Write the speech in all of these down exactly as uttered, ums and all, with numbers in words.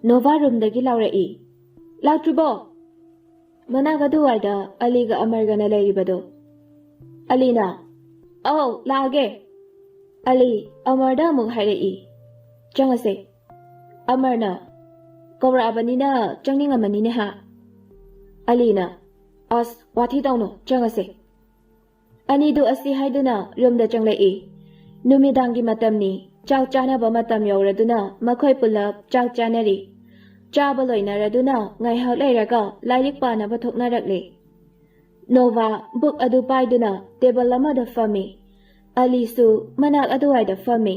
Nova ꯔꯨꯝꯗꯒꯤ ꯂꯥꯎꯔꯛꯏ, "ꯂꯥꯛꯇ꯭ꯔꯤꯕꯣ?" ꯃꯅꯥꯛ ꯑꯗꯨꯋꯥꯏꯗ ꯑꯂꯤꯒ ꯑꯃꯔꯒꯅ ꯂꯩꯔꯤꯕꯗꯣ꯫ ꯑꯂꯤꯅ, "ꯑꯧ, ꯂꯥꯛꯑꯒꯦ꯫" ꯑꯂꯤ ꯑꯃꯔꯗ ꯑꯃꯨꯛ ꯍꯥꯏꯔꯛꯏ, "ꯆꯪꯉꯁꯦ꯫" ꯑꯃꯔꯅ, "ꯀꯧꯔꯛꯑꯕꯅꯤꯅ ꯆꯪꯅꯤꯡꯉꯝꯃꯅꯤꯅꯦ ꯍꯥ?" ꯑꯂꯤꯅ, "ꯑꯁ, ꯋꯥꯊꯤ ꯇꯧꯅꯨ, ꯆꯪꯉꯁꯦ꯫" ꯑꯅꯤꯗꯨ ꯑꯁꯤ ꯍꯥꯏꯗꯨꯅ ꯔꯨꯝꯗ ꯆꯪꯂꯛꯏ꯫ ꯅꯨꯃꯤꯗꯥꯡꯒꯤ ꯃꯇꯝꯅꯤ, ꯆꯥꯛ ꯆꯥꯅꯕ ꯃꯇꯝ ꯌꯧꯔꯗꯨꯅ ꯃꯈꯣꯏ ꯄꯨꯂꯞ ꯆꯥꯛ ꯆꯥꯅꯔꯤ꯫ ꯆꯥꯕ ꯂꯣꯏꯅꯔꯗꯨꯅ ꯉꯥꯏꯍꯥꯛ ꯂꯩꯔꯒ ꯂꯥꯏꯔꯤꯛ ꯄꯥꯅꯕ ꯊꯣꯛꯅꯔꯛꯂꯦ꯫ ꯅꯣꯚꯥ ꯕꯨꯛ ꯑꯗꯨ ꯄꯥꯏꯗꯨꯅ ꯇꯦꯕꯜ ꯑꯃꯗ ꯐꯝꯃꯤ꯫ ꯑꯂꯤꯁꯨ ꯃꯅꯥꯛ ꯑꯗꯨꯋꯥꯏꯗ ꯐꯝꯃꯤ꯫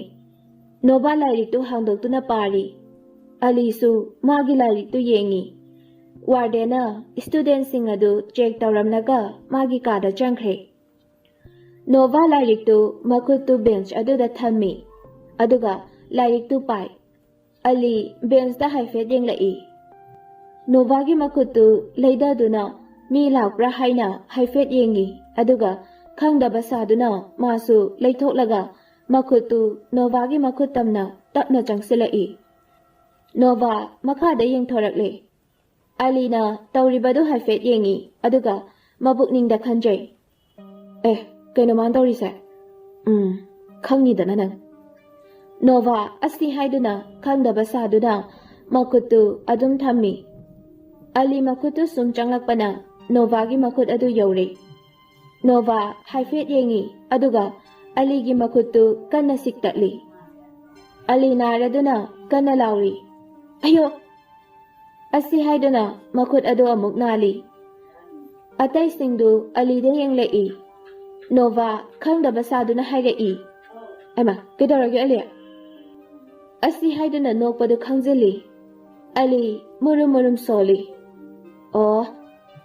ꯅꯣꯚꯥ ꯂꯥꯏꯔꯤꯛꯇꯨ ꯍꯥꯡꯗꯣꯛꯇꯨꯅ ꯄꯥꯔꯤ꯫ ꯑꯂꯤꯁꯨ ꯃꯥꯒꯤ ꯂꯥꯏꯔꯤꯛꯇꯨ ꯌꯦꯡꯉꯤ꯫ ꯋꯥꯔꯗꯦꯟꯅ ꯁ꯭ꯇꯨꯗꯦꯟꯠꯁꯤꯡ ꯑꯗꯨ ꯆꯦꯛ ꯇꯧꯔꯝꯂꯒ ꯃꯥꯒꯤ ꯀꯥꯗ ꯆꯪꯈ꯭ꯔꯦ꯫ ꯅꯣꯚꯥ ꯂꯥꯏꯔꯤꯛꯇꯨ ꯃꯈꯨꯠꯇꯨ ꯕꯦꯟꯆ ꯑꯗꯨꯗ ꯊꯝꯃꯤ, ꯑꯗꯨꯒ ꯂꯥꯏꯔꯤꯛꯇꯨ ꯄꯥꯏ꯫ ꯑꯂꯤ ꯕꯦꯟꯆꯇ ꯍꯥꯏꯐꯦꯠ ꯌꯦꯡꯂꯛꯏ꯫ ꯅꯣꯚꯥꯒꯤ ꯃꯈꯨꯠꯇꯨ ꯂꯩꯗꯗꯨꯅ ꯃꯤ ꯂꯥꯛꯄ꯭ꯔꯥ ꯍꯥꯏꯅ ꯍꯥꯏꯐꯦꯠ ꯌꯦꯡꯉꯤ, ꯑꯗꯨꯒ ꯈꯪꯗꯕ ꯁꯥꯗꯨꯅ ꯃꯥꯁꯨ ꯂꯩꯊꯣꯛꯂꯒ ꯃꯈꯨꯠꯇꯨ ꯅꯣꯚꯥꯒꯤ ꯃꯈꯨꯠ ꯇꯝꯅ ꯇꯞꯅ ꯆꯪꯁꯤꯜꯂꯛꯏ꯫ ꯅꯣꯚꯥ ꯃꯈꯥꯗ ꯌꯦꯡꯊꯣꯔꯛꯂꯦ꯫ ꯑꯂꯤꯅ ꯇꯧꯔꯤꯕꯗꯨ ꯍꯥꯏꯐꯦꯠ ꯌꯦꯡꯉꯤ, ꯑꯗꯨꯒ ꯃꯕꯨꯛꯅꯤꯡꯗ ꯈꯟꯖꯩ, "ꯑꯦ, ꯀꯩꯅꯣ ꯃꯥꯅ ꯇꯧꯔꯤꯁꯦ? ꯎꯝ, ꯈꯪꯉꯤꯗꯅ ꯅꯪ꯫" ꯅꯣꯚꯥ ꯑꯁꯤ ꯍꯥꯏꯗꯨꯅ ꯈꯪꯗꯕ ꯁꯥꯗꯨꯅ ꯃꯈꯨꯠꯇꯨ ꯑꯗꯨꯝ ꯊꯝꯃꯤ꯫ ꯑꯂꯤ ꯃꯈꯨꯠꯇꯨ ꯁꯨꯝ ꯆꯪꯂꯛꯄꯅ ꯅꯣꯚꯥꯒꯤ ꯃꯈꯨꯠ ꯑꯗꯨ ꯌꯧꯔꯦ꯫ ꯅꯣꯚꯥ ꯍꯥꯏꯐꯦꯠ ꯌꯦꯡꯉꯤ, ꯑꯗꯨꯒ ꯑꯂꯤꯒꯤ ꯃꯈꯨꯠꯇꯨ ꯀꯟꯅ ꯁꯤꯛꯇꯠꯂꯤ꯫ ꯑꯂꯤ ꯅꯥꯔꯗꯨꯅ ꯀꯟꯅ ꯂꯥꯎꯔꯤ, "ꯑꯌꯣ!" ꯑꯁꯤ ꯍꯥꯏꯗꯨꯅ ꯃꯈꯨꯠ ꯑꯗꯨ ꯑꯃꯨꯛ ꯅꯥꯜꯂꯤ꯫ ꯑꯇꯩꯁꯤꯡꯗꯨ ꯑꯂꯤꯗ ꯌꯦꯡꯂꯛꯏ꯫ ꯅꯣꯚꯥ ꯈꯪꯗꯕ ꯁꯥꯗꯨꯅ ꯍꯥꯏꯔꯛꯏ, "ꯑꯩꯃ, ꯀꯩꯗꯧꯔꯒꯦ ꯑꯂꯤ?" ꯑꯁꯤ ꯍꯥꯏꯗꯨꯅ ꯅꯣꯛꯄꯗꯨ ꯈꯪꯖꯤꯜꯂꯤ꯫ ꯑꯂꯤ ꯃꯨꯔꯨꯝ ꯃꯨꯔꯨꯝ ꯁꯣꯜꯂꯤ꯫ "ꯑꯣ,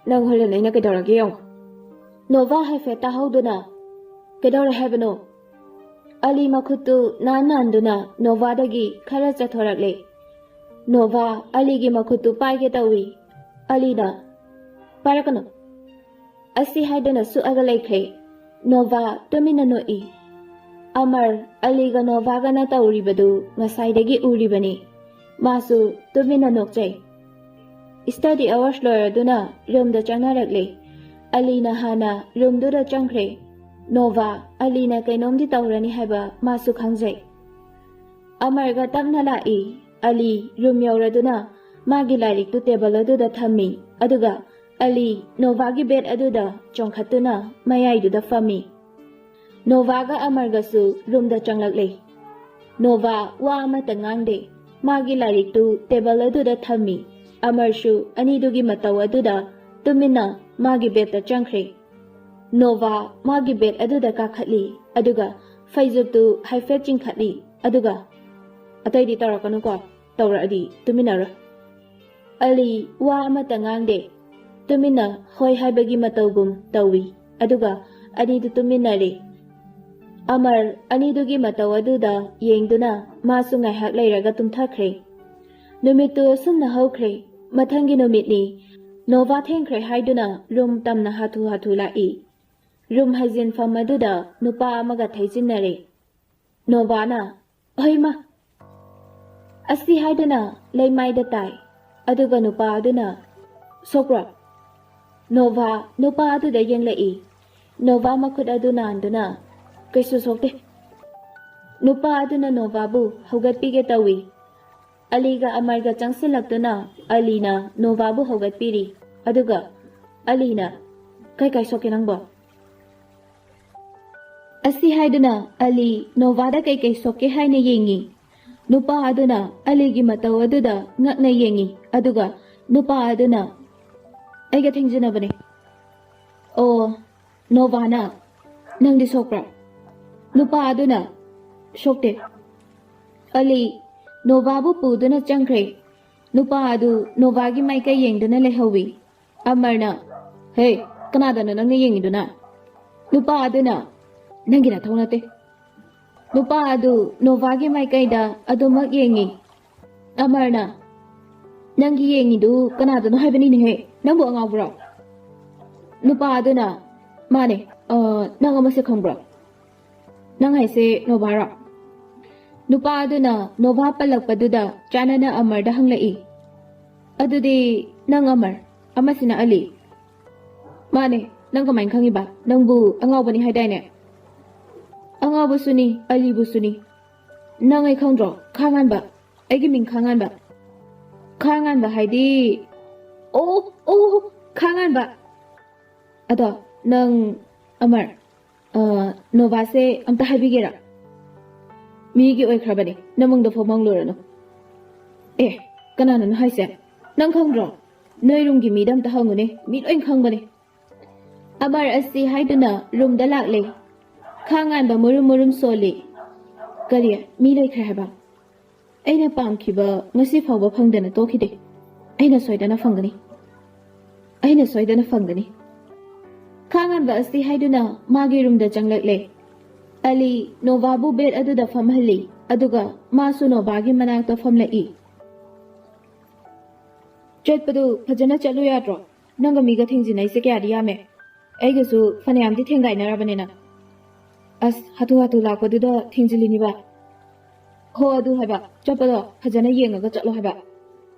ꯅꯪ ꯍꯣꯔꯦꯟ ꯑꯩꯅ ꯀꯩꯗꯧꯔꯒꯦ ꯌꯦꯡꯉꯣ꯫" ꯅꯣꯚꯥ ꯍꯥꯏꯐꯦꯠ ꯇꯥꯍꯧꯗꯨꯅ, "ꯀꯩꯗꯧꯔꯦ ꯍꯥꯏꯕꯅꯣ?" ꯑꯂꯤ ꯃꯈꯨꯠꯇꯨ ꯅꯥꯟ ꯅꯥꯟꯗꯨꯅ ꯅꯣꯚꯥꯗꯒꯤ ꯈꯔ ꯆꯠꯊꯣꯔꯛꯂꯦ꯫ ꯅꯣꯚꯥ ꯑꯂꯤꯒꯤ ꯃꯈꯨꯠꯇꯨ ꯄꯥꯏꯒꯦ ꯇꯧꯏ꯫ ꯑꯂꯤꯅ, "ꯄꯥꯏꯔꯛꯀꯅꯨ꯫" ꯑꯁꯤ ꯍꯥꯏꯗꯨꯅ ꯁꯨꯛꯑꯒ ꯂꯩꯈ꯭ꯔꯦ꯫ ꯅꯣꯚꯥ ꯇꯨꯃꯤꯟꯅ ꯅꯣꯛꯏ꯫ ꯑꯃꯔ, ꯑꯂꯤꯒ ꯅꯣꯚꯥꯒꯅ ꯇꯧꯔꯤꯕꯗꯨ ꯉꯁꯥꯏꯗꯒꯤ ꯎꯔꯤꯕꯅꯤ꯫ ꯃꯥꯁꯨ ꯇꯨꯃꯤꯟꯅ ꯅꯣꯛꯆꯩ꯫ ꯁ꯭ꯇꯗꯤ ꯑꯋꯥꯔꯁ ꯂꯣꯏꯔꯗꯨꯅ ꯔꯨꯝꯗ ꯆꯪꯅꯔꯛꯂꯦ꯫ ꯑꯂꯤꯅ ꯍꯥꯟꯅ ꯔꯨꯝꯗꯨꯗ ꯆꯪꯈ꯭ꯔꯦ꯫ ꯅꯣꯚꯥ, ꯑꯂꯤꯅ ꯀꯩꯅꯣꯝꯗꯤ ꯇꯧꯔꯅꯤ ꯍꯥꯏꯕ ꯃꯥꯁꯨ ꯈꯪꯖꯩ꯫ ꯑꯃꯔꯒ ꯇꯞꯅ ꯂꯥꯛꯏ꯫ ꯑꯂꯤ ꯔꯨꯝ ꯌꯧꯔꯗꯨꯅ ꯃꯥꯒꯤ ꯂꯥꯏꯔꯤꯛꯇꯨ ꯇꯦꯕꯜ ꯑꯗꯨꯗ ꯊꯝꯃꯤ꯫ ꯑꯗꯨꯒ ꯑꯂꯤ ꯅꯣꯚꯥꯒꯤ ꯕꯦꯗ ꯑꯗꯨꯗ ꯆꯣꯡꯈꯠꯇꯨꯅ ꯃꯌꯥꯏꯗꯨꯗ ꯐꯝꯃꯤ꯫ ꯅꯣꯚꯥꯒ ꯑꯃꯔꯒꯁꯨ ꯔꯨꯝꯗ ꯆꯪꯂꯛꯂꯦ꯫ ꯅꯣꯚꯥ ꯋꯥ ꯑꯃꯠꯇ ꯉꯥꯡꯗꯦ꯫ ꯃꯥꯒꯤ ꯂꯥꯏꯔꯤꯛꯇꯨ ꯇꯦꯕꯜ ꯑꯗꯨꯗ ꯊꯝꯃꯤ꯫ ꯑꯃꯔꯁꯨ ꯑꯅꯤꯗꯨꯒꯤ ꯃꯇꯧ ꯑꯗꯨꯗ ꯇꯨꯃꯤꯟꯅ ꯃꯥꯒꯤ ꯕꯦꯗꯇ ꯆꯪꯈ꯭ꯔꯦ꯫ ꯅꯣꯚꯥ ꯃꯥꯒꯤ ꯕꯦꯗ ꯑꯗꯨꯗ ꯀꯥꯈꯠꯂꯤ, ꯑꯗꯨꯒ ꯐꯩꯖꯨꯞꯇꯨ ꯍꯥꯏꯐꯦꯠ ꯆꯤꯡꯈꯠꯂꯤ, ꯑꯗꯨꯒ, "ꯑꯇꯩꯗꯤ ꯇꯧꯔꯛꯀꯅꯨꯀꯣ, ꯇꯧꯔꯛꯑꯗꯤ ꯇꯨꯃꯤꯟꯅꯔꯣ꯫" ꯑꯂꯤ ꯋꯥ ꯑꯃꯠꯇ ꯉꯥꯡꯗꯦ꯫ ꯇꯨꯃꯤꯟꯅ ꯍꯣꯏ ꯍꯥꯏꯕꯒꯤ ꯃꯇꯧꯒꯨꯝ ꯇꯧꯏ, ꯑꯗꯨꯒ ꯑꯅꯤꯗꯨ ꯇꯨꯃꯤꯟꯅꯔꯦ꯫ ꯑꯃꯔ ꯑꯅꯤꯗꯨꯒꯤ ꯃꯇꯧ ꯑꯗꯨꯗ ꯌꯦꯡꯗꯨꯅ ꯃꯥꯁꯨ ꯉꯥꯏꯍꯥꯛ ꯂꯩꯔꯒ ꯇꯨꯝꯊꯈ꯭ꯔꯦ꯫ ꯅꯨꯃꯤꯠꯇꯨ ꯑꯁꯨꯝꯅ ꯍꯧꯈ꯭ꯔꯦ꯫ ꯃꯊꯪꯒꯤ ꯅꯨꯃꯤꯠꯅꯤ꯫ ꯅꯣꯚꯥ ꯊꯦꯡꯈ꯭ꯔꯦ ꯍꯥꯏꯗꯨꯅ ꯔꯨꯝ ꯇꯝꯅ ꯍꯥꯊꯨ ꯍꯥꯊꯨ ꯂꯥꯛꯏ꯫ ꯔꯨꯝ ꯍꯩꯖꯤꯟꯐꯝ ꯑꯗꯨꯗ ꯅꯨꯄꯥ ꯑꯃꯒ ꯊꯩꯖꯤꯟꯅꯔꯦ꯫ ꯅꯣꯚꯥꯅ, "ꯍꯣꯏꯃ!" ꯑꯁꯤ ꯍꯥꯏꯗꯨꯅ ꯂꯩꯃꯥꯏꯗ ꯇꯥꯏ꯫ ꯑꯗꯨꯒ ꯅꯨꯄꯥ ꯑꯗꯨꯅ, "ꯁꯣꯛꯄ꯭ꯔꯣ?" ꯅꯣꯚꯥ ꯅꯨꯄꯥ ꯑꯗꯨꯗ ꯌꯦꯡꯂꯛꯏ꯫ ꯅꯣꯚꯥ ꯃꯈꯨꯠ ꯑꯗꯨ ꯅꯥꯟꯗꯨꯅ, "ꯀꯩꯁꯨ ꯁꯣꯛꯇꯦ꯫" ꯅꯨꯄꯥ ꯑꯗꯨꯅ ꯅꯣꯚꯥꯕꯨ ꯍꯧꯒꯠꯄꯤꯒꯦ ꯇꯧꯏ꯫ ꯑꯂꯤꯒ ꯑꯃꯔꯒ ꯆꯪꯁꯤꯜꯂꯛꯇꯨꯅ ꯑꯂꯤꯅ ꯅꯣꯚꯥꯕꯨ ꯍꯧꯒꯠꯄꯤꯔꯤ꯫ ꯑꯗꯨꯒ ꯑꯂꯤꯅ, "ꯀꯩ ꯀꯥꯏ ꯁꯣꯛꯀꯦ ꯅꯪꯕꯣ?" ꯑꯁꯤ ꯍꯥꯏꯗꯨꯅ ꯑꯂꯤ ꯅꯣꯚꯥꯗ ꯀꯩ ꯀꯩ ꯁꯣꯛꯀꯦ ꯍꯥꯏꯅ ꯌꯦꯡꯉꯤ꯫ ꯅꯨꯄꯥ ꯑꯗꯨꯅ ꯑꯂꯤꯒꯤ ꯃꯇꯧ ꯑꯗꯨꯗ ꯉꯛꯅ ꯌꯦꯡꯉꯤ꯫ ꯑꯗꯨꯒ ꯅꯨꯄꯥ ꯑꯗꯨꯅ, "ꯑꯩꯒ ꯊꯦꯡꯖꯤꯟꯅꯕꯅꯦ꯫" ꯑꯣ, ꯅꯣꯚꯥꯅ, "ꯅꯪꯗꯤ ꯁꯣꯛꯄ꯭ꯔꯥ?" ꯅꯨꯄꯥ ꯑꯗꯨꯅ, "ꯁꯣꯛꯇꯦ꯫" ꯑꯂꯤ ꯅꯣꯚꯥꯕꯨ ꯄꯨꯗꯨꯅ ꯆꯪꯈ꯭ꯔꯦ꯫ ꯅꯨꯄꯥ ꯑꯗꯨ ꯅꯣꯚꯥꯒꯤ ꯃꯥꯏꯀꯩ ꯌꯦꯡꯗꯨꯅ ꯂꯩꯍꯧꯏ꯫ ꯑꯃꯔꯅ, "ꯍꯦ, ꯀꯅꯥꯗꯅꯣ ꯅꯪꯅ ꯌꯦꯡꯉꯤꯗꯨꯅ?" ꯅꯨꯄꯥ ꯑꯗꯨꯅ, "ꯅꯪꯒꯤ ꯅꯊꯧ ꯅꯠꯇꯦ꯫" ꯅꯨꯄꯥ ꯑꯗꯨ ꯅꯣꯚꯥꯒꯤ ꯃꯥꯏꯀꯩꯗ ꯑꯗꯨꯃꯛ ꯌꯦꯡꯉꯤ꯫ ꯑꯃꯔꯅ, "ꯅꯪꯒꯤ ꯌꯦꯡꯉꯤꯗꯨ ꯀꯅꯥꯗꯅꯣ ꯍꯥꯏꯕꯅꯤꯅꯦꯍꯦ? ꯅꯪꯕꯨ ꯑꯉꯥꯎꯕ꯭ꯔꯣ?" ꯅꯨꯄꯥ ꯑꯗꯨꯅ, "ꯃꯥꯅꯦ, ꯑ, ꯅꯪ ꯑꯃꯁꯦ ꯈꯪꯕ꯭ꯔꯣ? ꯅꯪ ꯍꯥꯏꯁꯦ ꯅꯣꯚꯥꯔꯣ?" ꯅꯨꯄꯥ ꯑꯗꯨꯅ ꯅꯣꯚꯥ ꯄꯜꯂꯛꯄꯗꯨꯗ ꯆꯥꯅꯅ ꯑꯃꯔꯗ ꯍꯪꯂꯛꯏ, "ꯑꯗꯨꯗꯤ ꯅꯪ ꯑꯃꯔ, ꯑꯃꯁꯤꯅ ꯑꯂꯤ?" "ꯃꯥꯅꯦ, ꯅꯪ ꯀꯃꯥꯏꯅ ꯈꯪꯉꯤꯕ? ꯅꯪꯕꯨ ꯑꯉꯥꯎꯕꯅꯤ ꯍꯥꯏꯗꯥꯏꯅꯦ?" "ꯑꯉꯥꯎꯕꯁꯨꯅꯤ, ꯑꯂꯤꯕꯨꯁꯨꯅꯤ꯫ ꯅꯪ ꯑꯩ ꯈꯪꯗ꯭ꯔꯣ? ꯈꯥꯉꯥꯟꯕ꯫ ꯑꯩꯒꯤ ꯃꯤꯡ ꯈꯥꯉꯥꯟꯕ꯫" "ꯈꯥꯉꯥꯟꯕ ꯍꯥꯏꯗꯤ?" "ꯑꯣ, ꯑꯣ, ꯈꯥꯉꯥꯟꯕ꯫ ꯑꯗꯣ ꯅꯪ, ꯑꯃꯔ, ꯑ, ꯅꯣꯚꯥꯁꯦ ꯑꯝꯇ ꯍꯥꯏꯕꯤꯒꯦꯔꯥ? ꯃꯤꯒꯤ ꯑꯣꯏꯈ꯭ꯔꯕꯅꯤ, ꯅꯃꯪꯗ ꯐꯥꯎ ꯃꯪꯂꯨꯔꯅꯨ꯫ ꯑꯦ, ꯀꯅꯥꯅꯅꯣ ꯍꯥꯏꯁꯦ? ꯅꯪ ꯈꯪꯗ꯭ꯔꯣ? ꯅꯣꯏ ꯔꯨꯝꯒꯤ ꯃꯤꯗ ꯑꯝꯇ ꯍꯪꯉꯨꯅꯦ, ꯃꯤ ꯂꯣꯏ ꯈꯪꯕꯅꯦ꯫" ꯑꯃꯔ ꯑꯁꯤ ꯍꯥꯏꯗꯨꯅ ꯔꯨꯝꯗ ꯂꯥꯛꯂꯦ꯫ ꯈꯥꯉꯥꯟꯕ ꯃꯨꯔꯨꯝ ꯃꯨꯔꯨꯝ ꯁꯣꯜꯂꯤ꯫ "ꯀꯔꯤ? ꯃꯤ ꯂꯩꯈ꯭ꯔꯦ ꯍꯥꯏꯕ? ꯑꯩꯅ ꯄꯥꯝꯈꯤꯕ ꯉꯁꯤ ꯐꯥꯎꯕ ꯐꯪꯗꯅ ꯇꯣꯛꯈꯤꯗꯦ꯫ ꯑꯩꯅ ꯁꯣꯏꯗꯅ ꯐꯪꯒꯅꯤ꯫ ꯑꯩꯅ ꯁꯣꯏꯗꯅ ꯐꯪꯒꯅꯤ꯫" ꯈꯥꯉꯥꯟꯕ ꯑꯁꯤ ꯍꯥꯏꯗꯨꯅ ꯃꯥꯒꯤ ꯔꯨꯝꯗ ꯆꯪꯂꯛꯂꯦ꯫ ꯑꯂꯤ ꯅꯣꯚꯥꯕꯨ ꯕꯦꯗ ꯑꯗꯨꯗ ꯐꯝꯍꯜꯂꯤ, ꯑꯗꯨꯒ ꯃꯥꯁꯨ ꯅꯣꯚꯥꯒꯤ ꯃꯅꯥꯛꯇ ꯐꯝꯂꯛꯏ꯫ "ꯆꯠꯄꯗꯨ ꯐꯖꯅ ꯆꯠꯂꯨ ꯌꯥꯗ꯭ꯔꯣ? ꯅꯪꯒ ꯃꯤꯒ ꯊꯦꯡꯖꯤꯟꯅꯩꯁꯦ ꯀꯌꯥꯗꯤ ꯌꯥꯝꯃꯦ꯫ ꯑꯩꯒꯁꯨ ꯐꯅꯌꯥꯝꯗꯤ ꯊꯦꯡꯒꯥꯏꯅꯔꯕꯅꯤꯅ꯫" "ꯑꯁ, ꯍꯥꯊꯨ ꯍꯥꯊꯨ ꯂꯥꯛꯄꯗꯨꯗ ꯊꯦꯡꯖꯤꯜꯂꯤꯅꯤꯕ꯫" "ꯍꯣ, ꯑꯗꯨ ꯍꯥꯏꯕ, ꯆꯠꯄꯗꯣ ꯐꯖꯅ ꯌꯦꯡꯉꯒ ꯆꯠꯂꯣ ꯍꯥꯏꯕ꯫"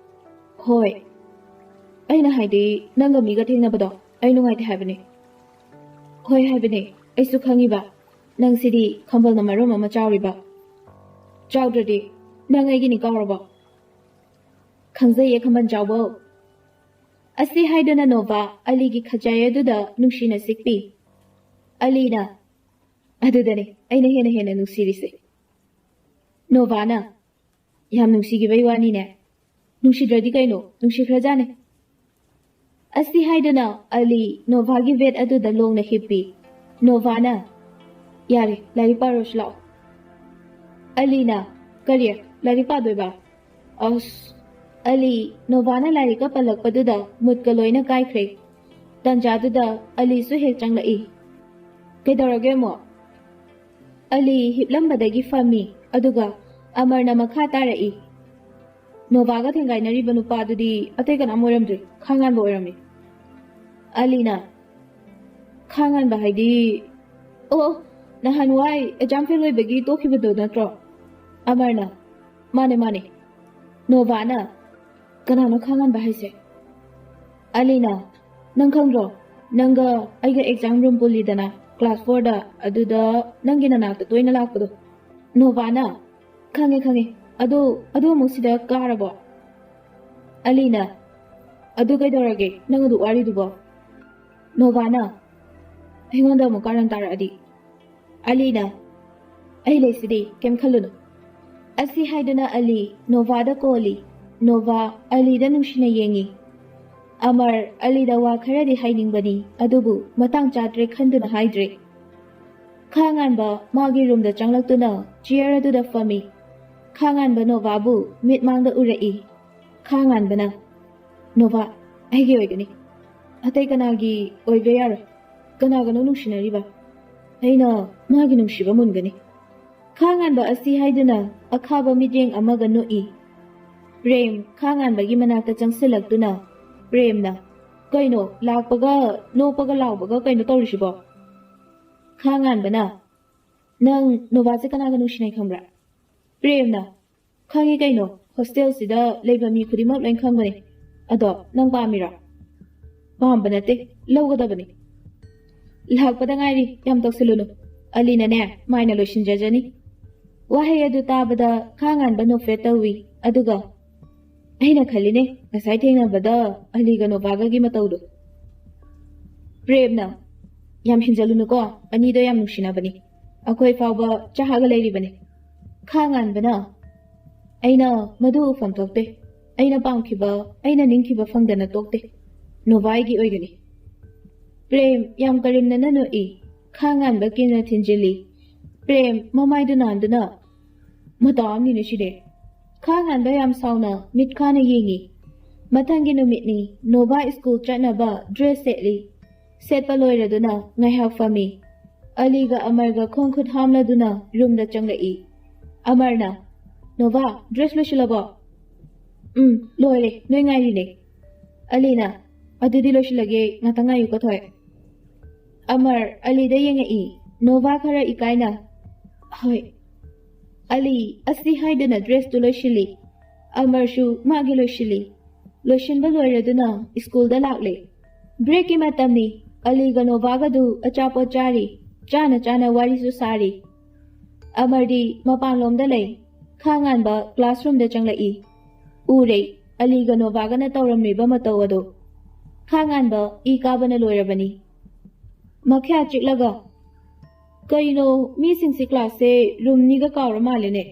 "ꯍꯣꯏ꯫ ꯑꯩꯅ ꯍꯥꯏꯗꯤ, ꯅꯪꯒ ꯃꯤꯒ ꯊꯦꯡꯅꯕꯗꯣ ꯑꯩ ꯅꯨꯡꯉꯥꯏꯇꯦ ꯍꯥꯏꯕꯅꯤ꯫" "ꯍꯣꯏ ꯍꯥꯏꯕꯅꯦ, ꯑꯩꯁꯨ ꯈꯪꯉꯤꯕ꯫ ꯅꯪꯁꯤꯗꯤ ꯈꯝꯕꯜꯅ ꯃꯔꯣꯝ ꯑꯃ ꯆꯥꯎꯔꯤꯕ꯫ ꯆꯥꯎꯗ꯭ꯔꯗꯤ ꯅꯪ ꯑꯩꯒꯤꯅꯤ ꯀꯥꯎꯔꯕꯣ?" "ꯈꯪꯖꯩꯌꯦ, ꯈꯝꯕꯜ ꯆꯥꯎꯕꯧ꯫" ꯑꯁꯤ ꯍꯥꯏꯗꯨꯅ ꯅꯣꯚꯥ ꯑꯂꯤꯒꯤ ꯈꯖꯥꯏ ꯑꯗꯨꯗ ꯅꯨꯡꯁꯤꯅ ꯆꯤꯛꯄꯤ꯫ ꯑꯂꯤꯅ, "ꯑꯗꯨꯗꯅꯦ ꯑꯩꯅ ꯍꯦꯟꯅ ꯍꯦꯟꯅ ꯅꯨꯡꯁꯤꯔꯤꯁꯦ꯫" ꯅꯣꯚꯥꯅ, "ꯌꯥꯝ ꯅꯨꯡꯁꯤꯈꯤꯕꯩ ꯋꯥꯅꯤꯅꯦ꯫ ꯅꯨꯡꯁꯤꯗ꯭ꯔꯗꯤ ꯀꯩꯅꯣ, ꯅꯨꯡꯁꯤꯈ꯭ꯔꯖꯥꯠꯅꯦ꯫" ꯑꯁꯤ ꯍꯥꯏꯗꯨꯅ ꯑꯂꯤ ꯅꯣꯚꯥꯒꯤ ꯕꯦꯗ ꯑꯗꯨꯗ ꯂꯣꯡꯅ ꯍꯤꯞꯄꯤ꯫ ꯅꯣꯚꯥꯅ, "ꯌꯥꯔꯦ, ꯂꯥꯏꯔꯤꯛ ꯄꯥꯔꯨꯔꯁꯤ ꯂꯥꯛꯑꯣ꯫" ꯑꯂꯤꯅ, "ꯀꯔꯤ? ꯂꯥꯏꯔꯤꯛ ꯄꯥꯗꯣꯏꯕ?" ꯑꯁ! ꯑꯂꯤ, ꯅꯣꯚꯥꯅ ꯂꯥꯏꯔꯤꯛꯀ ꯄꯜꯂꯛꯄꯗꯨꯗ ꯃꯨꯠꯀ ꯂꯣꯏꯅ ꯀꯥꯏꯈ꯭ꯔꯦ꯫ ꯇꯟꯖꯥꯗꯨꯗ ꯑꯂꯤꯁꯨ ꯍꯦꯛ ꯆꯪꯂꯛꯏ꯫ "ꯀꯩꯗꯧꯔꯒꯦ ꯑꯃꯨꯛ?" ꯑꯂꯤ ꯍꯤꯞꯂꯝꯕꯗꯒꯤ ꯐꯝꯃꯤ, ꯑꯗꯨꯒ ꯑꯃꯔꯅ ꯃꯈꯥ ꯇꯥꯔꯛꯏ, "ꯅꯣꯚꯥꯒ ꯊꯦꯡꯒꯥꯏꯅꯔꯤꯕ ꯅꯨꯄꯥꯗꯨꯗꯤ ꯑꯇꯩ ꯀꯅꯥꯝ ꯑꯣꯏꯔꯝꯗ꯭ꯔꯦ, ꯈꯥꯉꯥꯟꯕ ꯑꯣꯏꯔꯝꯃꯤ꯫" ꯑꯂꯤꯅ, ꯈꯥ ꯉꯥꯟꯕ ꯍꯥꯏꯗꯤ? ꯑꯣ, ꯅꯍꯥꯟꯋꯥꯏ ꯑꯦꯛꯖꯥꯝ ꯐꯦꯜ ꯑꯣꯏꯕꯒꯤ ꯇꯣꯛꯈꯤꯕꯗꯣ ꯅꯠꯇ꯭ꯔꯣ? ꯑꯃꯔꯅ, ꯃꯥꯅꯦ ꯃꯥꯅꯦ꯫ ꯅꯣꯚꯥꯅ, ꯀꯅꯥꯅꯣ ꯈꯥ ꯉꯥꯟꯕ ꯍꯥꯏꯁꯦ? ꯑꯂꯤꯅ, ꯅꯪ ꯈꯪꯗ꯭ꯔꯣ? ꯅꯪꯒ ꯑꯩꯒ ꯑꯦꯛꯖꯥꯝ ꯔꯨꯝ ꯄꯨꯜꯂꯤꯗꯅ, ꯀ꯭ꯂꯥꯁ ꯐꯣꯔꯗ, ꯑꯗꯨꯗ ꯅꯪꯒꯤ ꯅꯅꯥꯛꯇ ꯇꯣꯏꯅ ꯂꯥꯛꯄꯗꯣ꯫ ꯅꯣꯚꯥꯅ, ꯈꯪꯉꯦ ꯈꯪꯉꯦ꯫ ꯑꯗꯨ, ꯑꯗꯨ ꯑꯃꯨꯛ ꯁꯤꯗ ꯀꯥꯔꯕꯣ? ꯑꯂꯤꯅ, ꯑꯗꯨ ꯀꯩꯗꯧꯔꯒꯦ ꯅꯪ ꯑꯗꯨ ꯋꯥꯔꯤꯗꯨꯕꯣ? ꯅꯣꯚꯥꯅ, ꯑꯩꯉꯣꯟꯗ ꯑꯃꯨꯛ ꯀꯥꯔꯟ ꯇꯥꯔꯛꯑꯗꯤ? ꯑꯂꯤꯅ, ꯑꯩ ꯂꯩꯁꯤꯗꯤ, ꯀꯩꯝ ꯈꯜꯂꯨꯅꯨ꯫ ꯑꯁꯤ ꯍꯥꯏꯗꯨꯅ ꯑꯂꯤ ꯅꯣꯚꯥꯗ ꯀꯣꯜꯂꯤ꯫ ꯅꯣꯚꯥ ꯑꯂꯤꯗ ꯅꯨꯡꯁꯤꯅ ꯌꯦꯡꯉꯤ꯫ ꯑꯃꯔ ꯑꯂꯤꯗ ꯋꯥ ꯈꯔꯗꯤ ꯍꯥꯏꯅꯤꯡꯕꯅꯤ, ꯑꯗꯨꯕꯨ ꯃꯇꯥꯡ ꯆꯥꯗ꯭ꯔꯦ ꯈꯟꯗꯨꯅ ꯍꯥꯏꯗ꯭ꯔꯦ꯫ ꯈꯥ ꯉꯥꯟꯕ ꯃꯥꯒꯤ ꯔꯨꯝꯗ ꯆꯪꯂꯛꯇꯨꯅ ꯆꯤꯌꯔ ꯑꯗꯨꯗ ꯐꯝꯃꯤ꯫ ꯈꯥ ꯉꯥꯟꯕ ꯅꯣꯚꯥꯕꯨ ꯃꯤꯠꯃꯥꯡꯗ ꯎꯔꯛꯏ꯫ ꯈꯥ ꯉꯥꯟꯕꯅ, ꯅꯣꯚꯥ, ꯑꯩꯒꯤ ꯑꯣꯏꯒꯅꯤ꯫ ꯑꯇꯩ ꯀꯅꯥꯒꯤ ꯑꯣꯏꯕ ꯌꯥꯔꯣꯏ꯫ ꯀꯅꯥꯒꯅꯣ ꯅꯨꯡꯁꯤꯅꯔꯤꯕ? ꯑꯩꯅ ꯃꯥꯒꯤ ꯅꯨꯡꯁꯤꯕ ꯃꯨꯟꯒꯅꯤ꯫ ꯈꯥ ꯉꯥꯟꯕ ꯑꯁꯤ ꯍꯥꯏꯗꯨꯅ ꯑꯈꯥꯕ ꯃꯤꯠꯌꯦꯡ ꯑꯃꯒ ꯅꯣꯛꯏ꯫ ꯄ꯭ꯔꯦꯝ ꯈꯥ ꯉꯥꯟꯕꯒꯤ ꯃꯅꯥꯛꯇ ꯆꯪꯁꯤꯜꯂꯛꯇꯨꯅ, ꯄ꯭ꯔꯦꯝꯅ, ꯀꯩꯅꯣ, ꯂꯥꯛꯄꯒ ꯅꯣꯛꯄꯒ ꯂꯥꯎꯕꯒ ꯀꯩꯅꯣ ꯇꯧꯔꯤꯁꯤꯕꯣ? ꯈꯥ ꯉꯥꯟꯕꯅ, ꯅꯪ ꯅꯣꯚꯥꯁꯦ ꯀꯅꯥꯒ ꯅꯨꯡꯁꯤꯅꯩ ꯈꯪꯕ꯭ꯔꯥ? ꯄ꯭ꯔꯦꯝꯅ, ꯈꯪꯉꯤ ꯀꯩꯅꯣ, ꯍꯣꯁꯇꯦꯜꯁꯤꯗ ꯂꯩꯕ ꯃꯤ ꯈꯨꯗꯤꯡꯃꯛ ꯂꯣꯏ ꯈꯪꯕꯅꯦ꯫ ꯑꯗꯣ ꯅꯪ ꯄꯥꯝꯃꯤꯔꯣ? ꯄꯥꯝꯕ ꯅꯠꯇꯦ, ꯂꯧꯒꯗꯕꯅꯤ꯫ ꯂꯥꯛꯄꯗ ꯉꯥꯏꯔꯤ, ꯌꯥꯝ ꯇꯧꯁꯤꯜꯂꯨꯅꯨ꯫ ꯑꯂꯤꯅꯅꯦ, ꯃꯥꯏꯅ ꯂꯣꯏꯁꯤꯟꯖꯖꯅꯤ꯫ ꯋꯥꯍꯩ ꯑꯗꯨ ꯇꯥꯕꯗ ꯈꯥ ꯉꯥꯟꯕ ꯅꯣꯛꯐꯦꯠ ꯇꯧꯏ, ꯑꯗꯨꯒ, ꯑꯩꯅ ꯈꯜꯂꯤꯅꯦ, ꯉꯁꯥꯏ ꯊꯦꯡꯅꯕꯗ ꯑꯂꯤꯒ ꯅꯣꯚꯥꯒꯒꯤ ꯃꯇꯧꯗꯣ꯫ ꯄ꯭ꯔꯦꯝꯅ, ꯌꯥꯝ ꯍꯦꯟꯖꯜꯂꯨꯅꯨꯀꯣ, ꯑꯅꯤꯗꯣ ꯌꯥꯝ ꯅꯨꯡꯁꯤꯅꯕꯅꯤ꯫ ꯑꯩꯈꯣꯏ ꯐꯥꯎꯕ ꯆꯥꯛꯑꯒ ꯂꯩꯔꯤꯕꯅꯤ꯫ ꯈꯥ ꯉꯥꯟꯕꯅ, ꯑꯩꯅ ꯃꯗꯨ ꯎꯐꯝ ꯊꯣꯛꯇꯦ꯫ ꯑꯩꯅ ꯄꯥꯝꯈꯤꯕ, ꯑꯩꯅ ꯅꯤꯡꯈꯤꯕ ꯐꯪꯗꯅ ꯇꯣꯛꯇꯦ꯫ ꯅꯣꯚꯥꯏꯒꯤ ꯑꯣꯏꯒꯅꯤ꯫ ꯄ꯭ꯔꯦꯝ ꯌꯥꯝ ꯀꯔꯦꯝꯅꯅ ꯅꯣꯛꯏ꯫ ꯈꯥ ꯉꯥꯟꯕ ꯀꯤꯟꯅ ꯊꯤꯟꯖꯤꯜꯂꯤ꯫ ꯄ꯭ꯔꯦꯝ ꯃꯃꯥꯏꯗꯨ ꯅꯥꯟꯗꯨꯅ, ꯃꯇꯥ ꯑꯃꯅꯤꯅꯦ ꯁꯤꯗꯤ꯫ ꯈꯥ ꯉꯥꯟꯕ ꯌꯥꯝ ꯁꯥꯎꯅ ꯃꯤꯠ ꯈꯥꯅ ꯌꯦꯡꯉꯤ꯫ ꯃꯊꯪꯒꯤ ꯅꯨꯃꯤꯠꯅꯤ, ꯅꯣꯚꯥ ꯁ꯭ꯀꯨꯜ ꯆꯠꯅꯕ ꯗ꯭ꯔꯦꯁ ꯁꯦꯠꯂꯤ꯫ ꯁꯦꯠꯄ ꯂꯣꯏꯔꯗꯨꯅ ꯉꯥꯏꯍꯥꯛ ꯐꯝꯃꯤ꯫ ꯑꯂꯤꯒ ꯑꯃꯔꯒ ꯈꯣꯡ ꯈꯨꯠ ꯍꯥꯝꯂꯗꯨꯅ ꯔꯨꯝꯗ ꯆꯪꯂꯛꯏ꯫ ꯑꯃꯔꯅ, ꯅꯣꯚꯥ, ꯗ꯭ꯔꯦꯁ ꯂꯣꯏꯁꯤꯜꯂꯕꯣ? ꯎꯝ, ꯂꯣꯏꯔꯦ, ꯅꯣꯏ ꯉꯥꯏꯔꯤꯅꯦ꯫ ꯑꯂꯤꯅ, ꯑꯗꯨꯗꯤ ꯂꯣꯏꯁꯤꯜꯂꯒꯦ, ꯉꯥꯛꯇꯪ ꯉꯥꯏꯌꯨꯀꯣ ꯊꯣꯏ꯫ ꯑꯃꯔ ꯑꯂꯤꯗ ꯌꯦꯡꯉꯛꯏ, ꯅꯣꯚꯥ ꯈꯔ ꯏꯀꯥꯏꯅ꯫ "ꯍꯣꯏ꯫" ꯑꯂꯤ ꯑꯁꯤ ꯍꯥꯏꯗꯨꯅ ꯗ꯭ꯔꯦꯁꯇꯨ ꯂꯣꯏꯁꯤꯜꯂꯤ꯫ ꯑꯃꯔꯁꯨ ꯃꯥꯒꯤ ꯂꯣꯏꯁꯤꯜꯂꯤ꯫ ꯂꯣꯏꯁꯤꯟꯕ ꯂꯣꯏꯔꯗꯨꯅ ꯁ꯭ꯀꯨꯜꯗ ꯂꯥꯛꯂꯦ꯫ ꯕ꯭ꯔꯦꯛꯀꯤ ꯃꯇꯝꯅꯤ꯫ ꯑꯂꯤꯒ ꯅꯣꯚꯥꯒꯗꯨ ꯑꯆꯥꯄꯣꯠ ꯆꯥꯔꯤ꯫ ꯆꯥꯅ ꯆꯥꯅ ꯋꯥꯔꯤꯁꯨ ꯁꯥꯔꯤ꯫ ꯑꯃꯔꯗꯤ ꯃꯄꯥꯟꯂꯣꯝꯗ ꯂꯩ꯫ ꯈꯥꯉꯥꯟꯕ ꯀ꯭ꯂꯥꯁꯔꯨꯝꯗ ꯆꯪꯂꯛꯏ꯫ ꯎꯔꯦ, ꯑꯂꯤꯒ ꯅꯣꯚꯥꯒꯅ ꯇꯧꯔꯝꯂꯤꯕ ꯃꯇꯧ ꯑꯗꯣ꯫ ꯈꯥꯉꯥꯟꯕ ꯏ ꯀꯥꯕꯅ ꯂꯣꯏꯔꯕꯅꯤ꯫ ꯃꯈ꯭ꯌꯥ ꯆꯤꯛꯂꯒ, "ꯀꯩꯅꯣ, ꯃꯤꯁꯤꯡꯁꯤ ꯀ꯭ꯂꯥꯁꯁꯦ ꯔꯨꯝ ꯅꯤꯒ ꯀꯥꯎꯔ ꯃꯥꯜꯂꯦꯅꯦ?"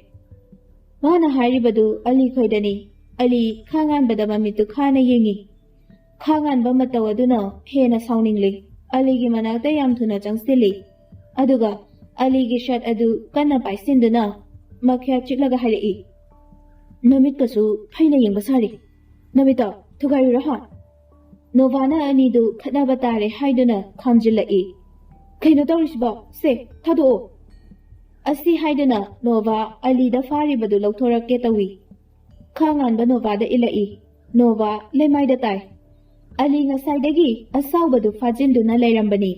ꯃꯥꯅ ꯍꯥꯏꯔꯤꯕꯗꯨ ꯑꯂꯤ ꯈꯣꯏꯗꯅꯤ꯫ ꯑꯂꯤ ꯈꯥꯉꯥꯟꯕꯗ ꯃꯃꯤꯠꯇꯨ ꯈꯥꯅ ꯌꯦꯡꯉꯤ꯫ ꯈꯥꯉꯥꯟꯕ ꯃꯇꯧ ꯑꯗꯨꯅ ꯍꯦꯟꯅ ꯁꯥꯎꯅꯤꯡꯂꯤ꯫ ꯑꯂꯤꯒꯤ ꯃꯅꯥꯛꯇ ꯌꯥꯝ ꯊꯨꯅ ꯆꯪꯁꯤꯜꯂꯤ꯫ ꯑꯗꯨꯒ ꯑꯂꯤꯒꯤ ꯁꯔꯠ ꯑꯗꯨ ꯀꯟꯅ ꯄꯥꯏꯁꯤꯟꯗꯨꯅ ꯃꯈ꯭ꯌꯥ ꯆꯤꯛꯂꯒ ꯍꯥꯏꯔꯛꯏ, "ꯅꯃꯤꯠꯀꯁꯨ ꯐꯩꯅ ꯌꯦꯡꯕ ꯁꯥꯔꯤ꯫ ꯅꯃꯤꯠꯇꯣ ꯊꯨꯒꯥꯏꯔꯨꯔꯣ ꯍꯥ?" ꯅꯣꯚꯥꯅ ꯑꯅꯤꯗꯨ ꯈꯠꯅꯕ ꯇꯥꯔꯦ ꯍꯥꯏꯗꯨꯅ ꯈꯥꯝꯖꯤꯜꯂꯛꯏ꯫ "ꯀꯩꯅꯣ ꯇꯧꯔꯤꯁꯤꯕꯣ? ꯁꯦ, ꯊꯥꯗꯣꯛꯑꯣ!" ꯑꯁꯤ ꯍꯥꯏꯗꯨꯅ ꯅꯣꯚꯥ ꯑꯂꯤꯗ ꯐꯥꯔꯤꯕꯗꯨ ꯂꯧꯊꯣꯔꯛꯀꯦ ꯇꯧꯏ꯫ ꯈꯥꯉꯥꯟꯕ ꯅꯣꯚꯥꯗ ꯏꯜꯂꯛꯏ꯫ ꯅꯣꯚꯥ ꯂꯩꯃꯥꯏꯗ ꯇꯥꯏ꯫ ꯑꯂꯤ ꯉꯁꯥꯏꯗꯒꯤ ꯑꯁꯥꯎꯕꯗꯨ ꯐꯥꯖꯤꯟꯗꯨꯅ ꯂꯩꯔꯝꯕꯅꯤ꯫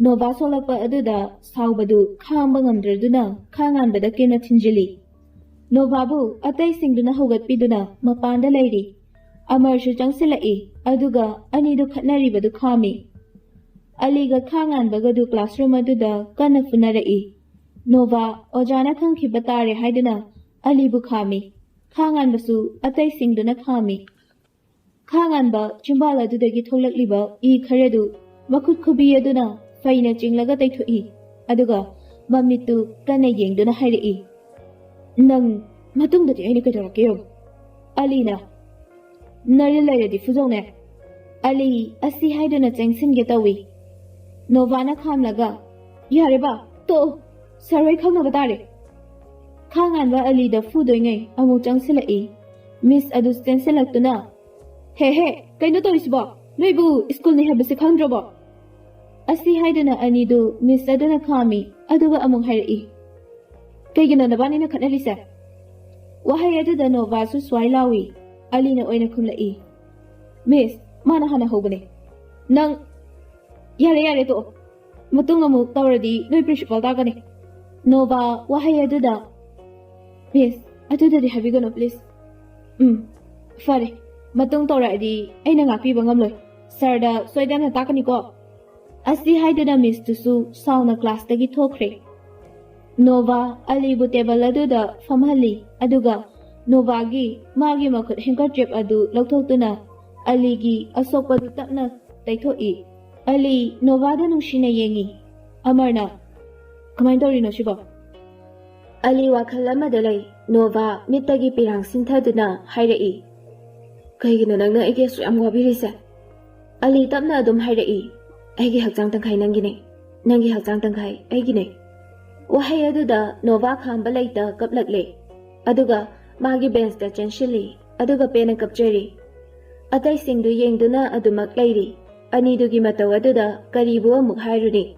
ꯅꯣꯚꯥ ꯁꯣꯛꯂꯛꯄ ꯑꯗꯨꯗ ꯁꯥꯎꯕꯗꯨ ꯈꯥꯡꯕ ꯉꯝꯗ꯭ꯔꯗꯨꯅ ꯈꯥꯉꯥꯟꯕꯗ ꯀꯦꯟꯅ ꯊꯤꯟꯖꯤꯜꯂꯤ꯫ ꯅꯣꯚꯥꯕꯨ ꯑꯇꯩꯁꯤꯡꯗꯨꯅ ꯍꯧꯒꯠꯄꯤꯗꯨꯅ ꯃꯄꯥꯟꯗ ꯂꯩꯔꯤ꯫ ꯑꯃꯔꯁꯨ ꯆꯪꯁꯤꯜꯂꯛꯏ, ꯑꯗꯨꯒ ꯑꯅꯤꯗꯨ ꯈꯠꯅꯔꯤꯕꯗꯨ ꯈꯥꯝꯃꯤ꯫ ꯑꯂꯤꯒ ꯈꯥꯉꯥꯟꯕꯒꯗꯨ ꯀ꯭ꯂꯥꯁꯔꯨꯝ ꯑꯗꯨꯗ ꯀꯟꯅ ꯐꯨꯅꯔꯛꯏ꯫ ꯅꯣꯚꯥ ꯑꯣꯖꯥꯅ ꯈꯪꯈꯤꯕ ꯇꯥꯔꯦ ꯍꯥꯏꯗꯨꯅ ꯑꯂꯤꯕꯨ ꯈꯥꯝꯃꯤ꯫ ꯈꯥꯉꯥꯟꯕꯁꯨ ꯑꯇꯩꯁꯤꯡꯗꯨꯅ ꯈꯥꯝꯃꯤ꯫ ꯈꯥꯉꯥꯟꯕ ꯆꯤꯝꯕꯥꯜ ꯑꯗꯨꯗꯒꯤ ꯊꯣꯛꯂꯛꯂꯤꯕ ꯏ ꯈꯔꯗꯨ ꯃꯈꯨꯠ ꯈꯨꯕꯤ ꯑꯗꯨꯅ ꯐꯩꯅ ꯆꯤꯡꯂꯒ ꯇꯩꯊꯣꯛꯏ꯫ ꯑꯗꯨꯒ ꯃꯃꯤꯠꯇꯨ ꯀꯟꯅ ꯌꯦꯡꯗꯨꯅ ꯍꯥꯏꯔꯛꯏ, "ꯅꯪ ꯃꯇꯨꯡꯗꯗꯤ ꯑꯩꯅ ꯀꯩꯗꯧꯔꯛꯀꯦ ꯌꯦꯡꯉꯨ꯫" ꯑꯂꯤꯅ, "ꯅꯔꯤꯜ ꯂꯩꯔꯗꯤ ꯐꯨꯖꯧꯅꯦ꯫" ꯑꯂꯤ ꯑꯁꯤ ꯍꯥꯏꯗꯨꯅ ꯆꯦꯟꯁꯤꯟꯒꯦ ꯇꯧꯏ꯫ ꯅꯣꯚꯥꯅ ꯈꯥꯝꯂꯒ, "ꯌꯥꯔꯦꯕ, ꯇꯣꯛꯑꯣ, ꯁꯥꯔ ꯍꯣꯏ ꯈꯪꯅꯕ ꯇꯥꯔꯦ꯫" ꯈꯥꯉꯥꯟꯕ ꯑꯂꯤꯗ ꯐꯨꯗꯣꯏꯉꯩ ꯑꯃꯨꯛ ꯆꯪꯁꯤꯜꯂꯛꯏ꯫ ꯃꯤꯁ ꯑꯗꯨ ꯆꯦꯟꯁꯤꯜꯂꯛꯇꯨꯅ, "ꯍꯦ ꯍꯦ, ꯀꯩꯅꯣ ꯇꯧꯔꯤꯁꯤꯕꯣ? ꯅꯣꯏꯕꯨ ꯁ꯭ꯀꯨꯜꯅꯤ ꯍꯥꯏꯕꯁꯦ ꯈꯪꯗ꯭ꯔꯕꯣ?" ꯑꯁꯤ ꯍꯥꯏꯗꯨꯅ ꯑꯅꯤꯗꯨ ꯃꯤꯁ ꯑꯗꯨꯅ ꯈꯥꯝꯃꯤ, ꯑꯗꯨꯒ ꯑꯃꯨꯛ ꯍꯥꯏꯔꯛꯏ, "ꯀꯩꯒꯤꯅꯣ ꯅꯕꯥꯅꯤꯅ ꯈꯠꯅꯔꯤꯁꯦ?" ꯋꯥꯍꯩ ꯑꯗꯨꯗ ꯅꯣꯚꯥꯁꯨ ꯁ꯭ꯋꯥꯏ ꯂꯥꯎꯏ꯫ ꯑꯂꯤꯅ ꯑꯣꯏꯅ ꯈꯨꯝꯂꯛꯏ, "ꯃꯤꯁ, ꯃꯥꯅ ꯍꯥꯟꯅ ꯍꯧꯕꯅꯦ꯫ ꯅꯪ, ꯌꯥꯔꯦ, ꯌꯥꯔꯦ, ꯇꯣꯛꯑꯣ꯫ ꯃꯇꯨꯡ ꯑꯃꯨꯛ ꯇꯧꯔꯗꯤ ꯅꯣꯏ ꯄ꯭ꯔꯤꯟꯁꯤꯄꯥꯜ ꯇꯥꯛꯀꯅꯤ꯫ ꯅꯣꯚꯥ ꯋꯥꯍꯩ ꯑꯗꯨꯗ, "ꯃꯤꯁ, ꯑꯗꯨꯗꯗꯤ ꯍꯥꯏꯕꯤꯒꯅꯨ, ꯄ꯭ꯂꯤꯁ꯫ ꯎꯝ, ꯐꯔꯦ, ꯃꯇꯨꯡ ꯇꯧꯔꯛꯑꯗꯤ ꯑꯩꯅ ꯉꯥꯛꯄꯤꯕ ꯉꯝꯂꯣꯏ꯫ ꯁꯥꯔꯗ ꯁꯣꯏꯗꯅ ꯇꯥꯛꯀꯅꯤꯀꯣ?" ꯑꯁꯤ ꯍꯥꯏꯗꯨꯅ ꯃꯤꯁꯇꯨꯁꯨ ꯁꯥꯎꯅ ꯀ꯭ꯂꯥꯁꯇꯒꯤ ꯊꯣꯛꯈ꯭ꯔꯦ꯫ ꯅꯣꯚꯥ ꯑꯂꯤꯕꯨ ꯇꯦꯕꯜ ꯑꯗꯨꯗ ꯐꯝꯍꯜꯂꯤ, ꯑꯗꯨꯒ ꯅꯣꯚꯥꯒꯤ ꯃꯥꯒꯤ ꯃꯈꯨꯠ ꯍꯦꯡꯀꯔꯆꯤꯞ ꯑꯗꯨ ꯂꯧꯊꯣꯛꯇꯨꯅ ꯑꯂꯤꯒꯤ ꯑꯁꯣꯛꯄꯗꯨ ꯇꯞꯅ ꯇꯩꯊꯣꯛꯏ꯫ ꯑꯂꯤ ꯅꯣꯚꯥꯗ ꯅꯨꯡꯁꯤꯅ ꯌꯦꯡꯉꯤ꯫ ꯑꯃꯔꯅ, "ꯀꯃꯥꯏꯅ ꯇꯧꯔꯤꯅꯣ ꯁꯤꯕꯣ?" ꯑꯂꯤ ꯋꯥꯈꯜ ꯑꯃꯗ ꯂꯩ꯫ ꯅꯣꯚꯥ ꯃꯤꯠꯇꯒꯤ ꯄꯤꯔꯥꯡ ꯁꯤꯟꯊꯗꯨꯅ ꯍꯥꯏꯔꯛꯏ, "ꯀꯩꯒꯤꯅꯣ ꯅꯪꯅ ꯑꯩꯒꯤ ꯑꯁꯨꯛ ꯌꯥꯝ ꯋꯥꯕꯤꯔꯤꯁꯦ?" ꯑꯂꯤ ꯇꯞꯅ ꯑꯗꯨꯝ ꯍꯥꯏꯔꯛꯏ, "ꯑꯩꯒꯤ ꯍꯛꯆꯥꯡ ꯇꯪꯈꯥꯏ ꯅꯪꯒꯤꯅꯦ, ꯅꯪꯒꯤ ꯍꯛꯆꯥꯡ ꯇꯪꯈꯥꯏ ꯑꯩꯒꯤꯅꯦ꯫" ꯋꯥꯍꯩ ꯑꯗꯨꯗ ꯅꯣꯚꯥ ꯈꯥꯝꯕ ꯂꯩꯇ ꯀꯞꯂꯛꯂꯦ꯫ ꯑꯗꯨꯒ ꯃꯥꯒꯤ ꯕꯦꯟꯁꯇ ꯆꯦꯟꯁꯤꯜꯂꯤ, ꯑꯗꯨꯒ ꯄꯦꯟꯅ ꯀꯞꯆꯔꯤ꯫ ꯑꯇꯩꯁꯤꯡꯗꯨ ꯌꯦꯡꯗꯨꯅ ꯑꯗꯨꯃꯛ ꯂꯩꯔꯤ꯫ ꯑꯅꯤꯗꯨꯒꯤ ꯃꯇꯧ ꯑꯗꯨꯗ ꯀꯔꯤꯕꯨ ꯑꯃꯨꯛ ꯍꯥꯏꯔꯨꯅꯤ?